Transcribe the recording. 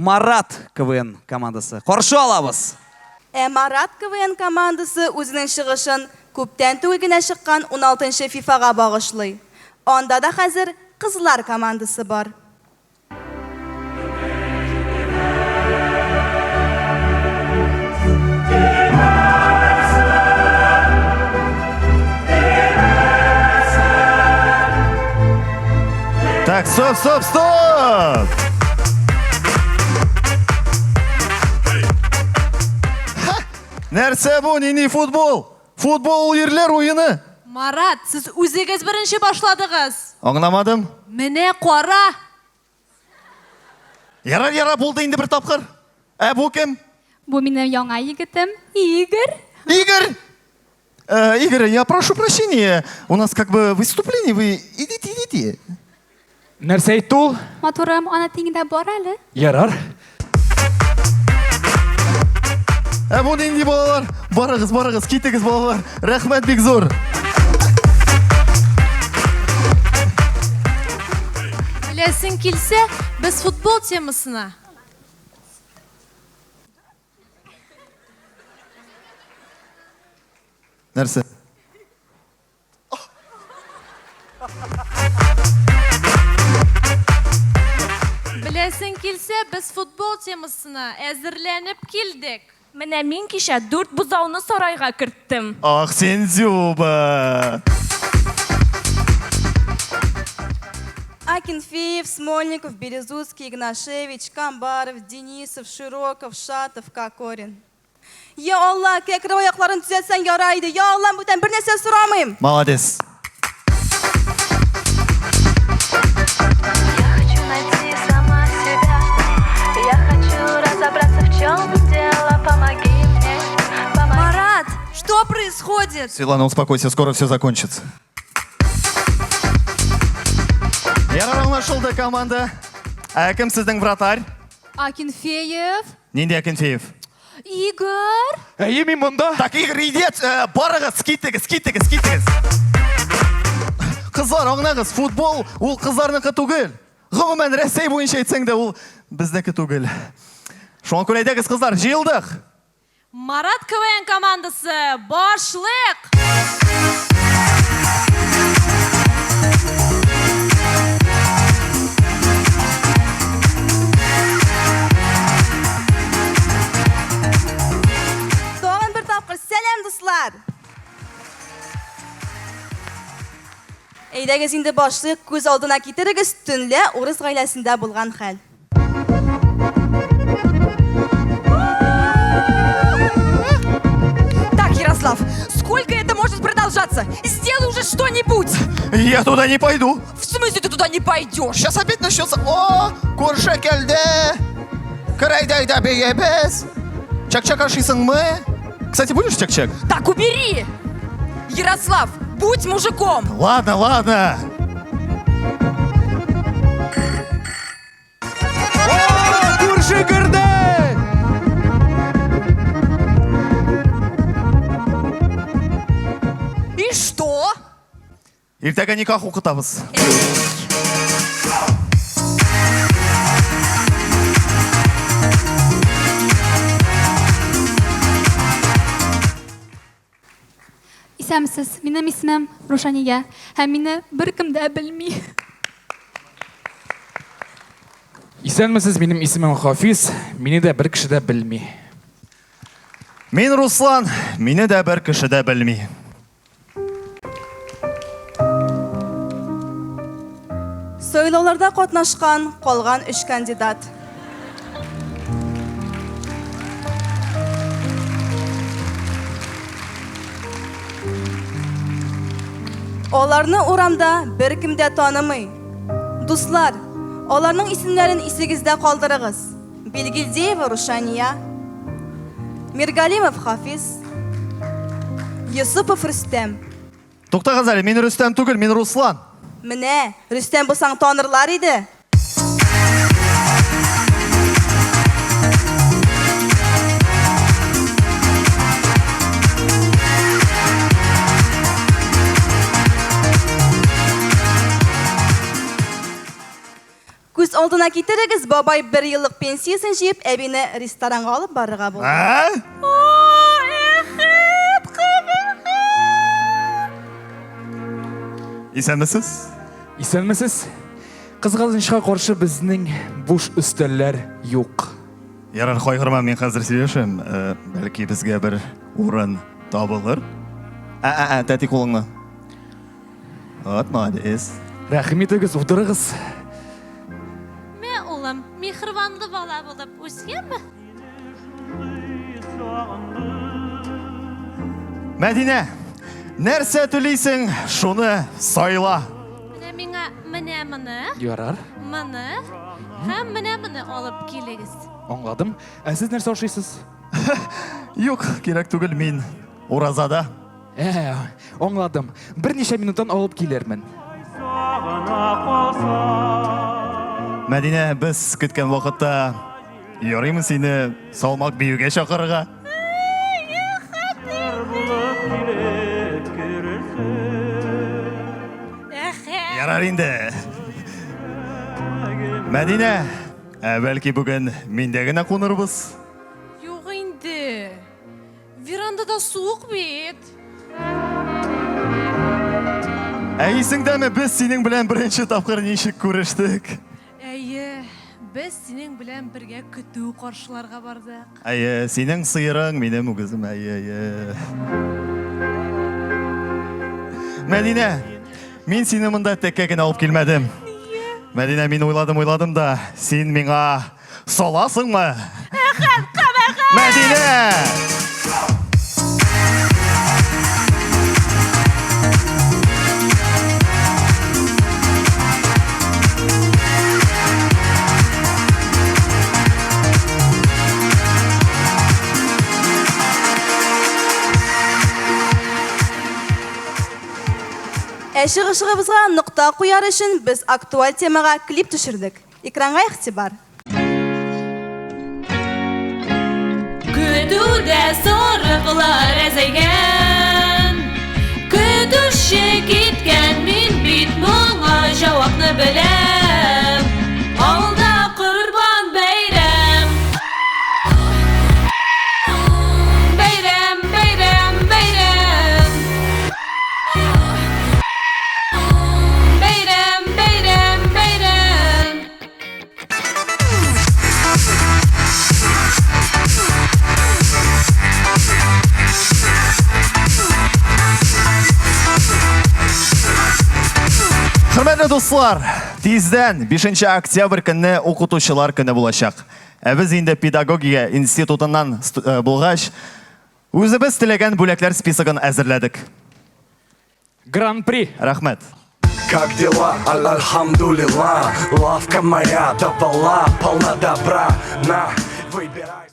Марат КВН командасы. Каршы алабыз! Ә Марат КВН командасы үзенең чыгышын күптән түгел генә чыккан уналтынчы ФИФАга багышлый. Анда да хәзер кызлар командасы бар. Так, стоп, стоп, стоп! Нәрсә бу, нинди футбол? Футбол ул ирләр уены. Марат, сез үзегез беренче башладыгыз. Аңламадым. Менә кара. Ярар, ярар, булды инде бер тапкыр. Ә бу кем? Бу минем яңа егетем, Игорь. Игорь! Игорь, я прошу прощения, у нас как бы выступление, вы идите, идите. Нәрсә әйтте ул? Матурым, ана тиңдә бар әле. Ярар. Ә бу нинди балалар? Барыгыз, барыгыз, китегез, балалар. Рәхмәт бик зур. Беләсең килсә, без футбол темасына. Нәрсә? Беләсең килсә, без футбол темасына әзерләнеп килдек. Менә мин кичә дүрт бозауны сарайга керттем. Ах син, Дзюба! Акинфеев, Смольников, Березуцкий, Игнашевич, Камбаров, Денисов, Широков, Шатов, Кокорин. Я Алла, кәкре аякларын төзәтсәң ярар иде. Я Аллам, бүтән бер нәрсә сорамыйм. Молодец. Я хочу найти сама себя. Я хочу разобраться, в чем дело. Помоги мне, помоги. Марат, что происходит? Светлана, успокойся, скоро все закончится. Ярар, аңлашылды, команда. Ә кем сезнең вратарь? Акинфеев. Нинди Акинфеев? Игорь. Әйе, мин монда. Так, Игорь, иди, барыгыз, китегез, китегез, китегез. Кызлар, аңлагыз, футбол ул кызларныкы түгел. Гомумән, Рәсәй буенча әйтсәң дә, ул безнеке түгел. Шуңа күрә әйдәгез, кызлар, җыелдык. Марат КВН командасы, башлык! Тагын бер тапкыр сәлам, дуслар! Әйдәгез инде башлыйк, күз алдына китерегез, төнлә урыс гаиләсендә булган хәл. Так, Ярослав, сколько это может продолжаться? Сделай уже что-нибудь! Я туда не пойду. В смысле ты туда не пойдешь? Сейчас опять начнется. О, күрше килде. Кер әйдә, әйдә, биибез. Чәк-чәк ашыйсыңмы? Кстати, будешь чәк-чәк? Так, убери! Ярослав, будь мужиком! Ладно, ладно. Күрше керде! И что? Иртәгә никах укытабыз. Исәнмесез, минем исемем Рушания һәм мине беркем дә белми. Исәнмесез, минем исемем Хафиз, мине дә бер кеше дә белми. Мин Руслан, мине дә бер кеше дә белми. Сайлауларда катнашкан калган өч кандидат. Аларны урамда беркем дә танымый. Дуслар, аларның исемнәрен исегездә калдырыгыз. Билгилдеева Рушания, Миргалимов Хафиз, Йосыпов Рөстәм. Туктагыз әле, мин Рөстәм түгел, мин Руслан. Менә, Рөстәм булсаң танырлар иде. Күз Күз алдына китерегез, бабай бер еллык пенсиясен җыеп, әбине ресторанга алып барырга булды. Ә? Исәнмесез? Исәнмесез. Кызганычка каршы безнең буш өстәлләр юк. Ярар, кайгырма, мин хәзер сөйләшәм. Э, бәлки безгә бер урын табылыр. Ә, ә, ә, тәти кулыңны. Вот, молодец. Рәхим итегез, утырыгыз. Мә, улым, миһербанлы бала булып үс, яме? Мәдинә, нәрсә телисең, шуны сайла. Менә миңа менә моны, Ярар, моны һәм менә моны алып килегез. аңладым. Ә сез нәрсә ашыйсыз? Юк, кирәк түгел, мин уразада. Ә, аңладым. Берничә минуттан алып килермен. Мәдинә, без көткән вакытта ярыймы сине салмак биюгә чакырырга? Ярар инде. Мәдинә, ә бәлки бүген миндә генә кунырбыз? Юк инде. Верандада суык бит. Ә исеңдәме, без синең белән беренче тапкыр ничек күрештек? Әйе, без синең белән бергә көтү каршыларга бардык. Әйе, синең сыерың, минем үгезем, әйе, әйе. Мәдинә, мин сине монда тәккә генә алып килмәдем. Мәдинә, мин уйладым, уйладым да, син миңа Саласыңмы? Әхәт, кабахәт! Мәдинә! Ә чыгышыгыбызга нокта куяр өчен без актуаль темага клип төшердек. Экранга игътибар! Көтүдә сарыклар әзәйгән, Көтүче киткән, мин бит моңа җавапны беләм. Авылда корбан бәйрәм. Бәйрәм, бәйрәм, бәйрәм. Бәйрәм, бәйрәм, бәйрәм. Хөрмәтле дуслар, тиздән 5 октябрь көнне укытучылар көне булачак. Ә без инде педагогия институтыннан э, булгач, үзебез теләгән бүләкләр списогын әзерләдек. Гран-при! Рәхмәт. Как дела? Аль-Альхамдулилла Лавка моя до пола, полна добра На, выбирай.